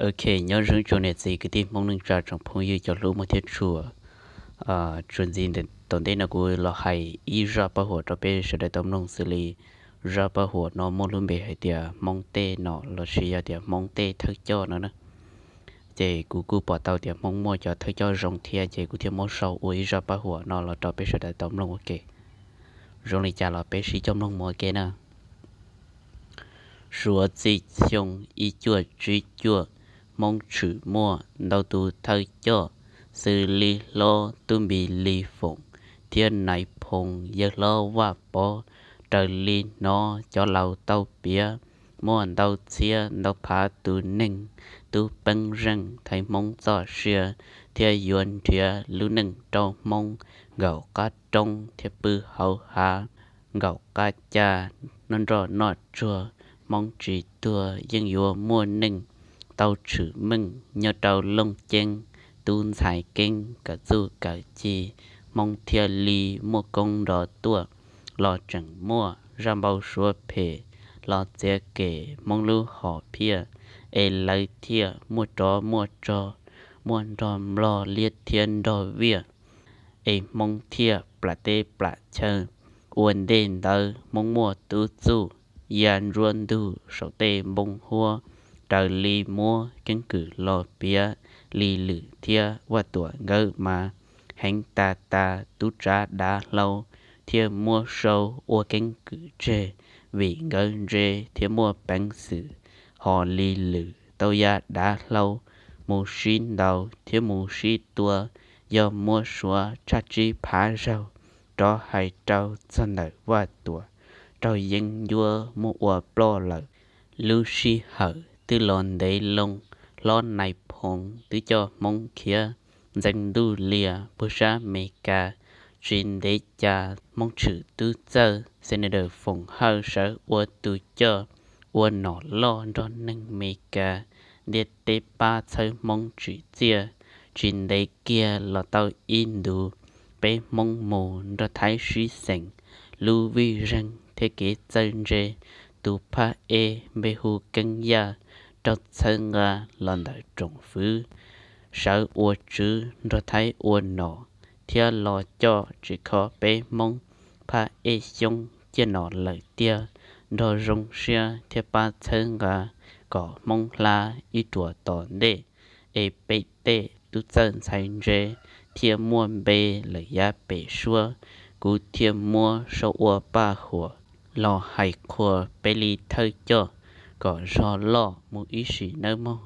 Ok, nyob zoo tsoom niam txiv kwv tij Hmoob neej tsa tsoom phooj ywg cov hlub muaj thiab tshua. Txuas ntxiv tom ntej no kuv los hais ib zaj paj huam rau peb sawv daws tau mloog xws li zaj paj huam no muaj lub npe hais tias Hmoob tej nom lossis yog tias Hmoob tej thawj coj no na. Ces kuv kuj pom tau tias Hmoob muaj cov thawj coj zoo thiab ces kuv thiaj muab sau ua ib zaj paj huam no los rau peb sawv daws tau mloog ua ke. Zoo li cas los peb sib coj mloog mus ua ke na. Suav txij xyoo ib cuaj tsib cuaj, Hmoob tshwm muaj ntau tus thawj coj, xws li hlob Tub Npis Lis Foom thiab nais phoo yawg hlob Vaj Pov. Raws li hnov cov laus tau piav, muaj ntau txhiab ntau phav tus neeg, tub peeb zeej thaiv Hmoob txoj sia, thiab yuav nrhiav lub neej rau Hmoob nkaum qab roob thiab pw hauv hav nkaum qab ca, noj nroj noj tsuag, Hmoob tsis tuag yeej yuav muaj neej. Tau tshwm meej nyob rau Looj Ceeb, tub ntxhais Keeb kawm txuj kawm ci, Hmoob thiaj li muaj koob nrov tuaj. Los tseem muaj zaj npau suav phem los txiav kem Hmoob lub hom phiaj, es lawv thiaj muaj rov muaj tsog, muaj nrog Nplog liab thiab nrog Viaj, es Hmoob thiaj plam teb plam chaw. Ua ntej ntawd Hmoob muaj tub txuj ya ntsuab ntug saum tej npoo huab. Raws li muab keeb kwm los piav, Lis Lwm thiab Vaj Tuam nkawd mas heev tas tas. Tub tsav dav hlau thiaj muab sau ua keeb kwm tseg, vim nkawd ntse thiab muaj peev xwm. Ho Lis Lwm tau ya dav hlau mus sib ntaus thiab mus sib tua, yog muab suav tshaj tsib phav zaug. Rov hais rau txog ntawm Vaj Tuam, raug yeeb ncuab muab ua ploj lawm. Lub sij hawm twb los ntev loo, hlob nais phoo twb coj Hmoob khiav ntxeev ntuj lias puag sab Mes Kas. Tsis ntev cas Hmoob tshwm tub txawj, Senator Foom Hawj sawv ua tus coj, ua nom loj nrog neeg Mes Kas ntiaj teb pab txhawb Hmoob tsim txiaj. Tsis ntev kiag los tau ib ntus, peb Hmoob mus nrog Thaib sib xeem, lub vij zeeg thiab kev txawj ntse. Tus phaj ej npe hu Keeb Yaj raug txhawb nqa los ntawm tsoom fwv, sawv ua tswv nrog Thaib ua nom, thiab los coj tsis kho peb Hmoob. Phaj ej Xyoob ciaj nom lawm tiag, nrog zoo siab thiab pab txhawb nqa kom Hmoob hla ib ruam tom ntej, es peb tej tub txawj ntxhais ntse thiaj muaj npe lawm yav pem suab. Kuv thiaj muab sau ua paj huam los hais qhuas peb li thawj coj kom zog loj mus ib sim nawb mog.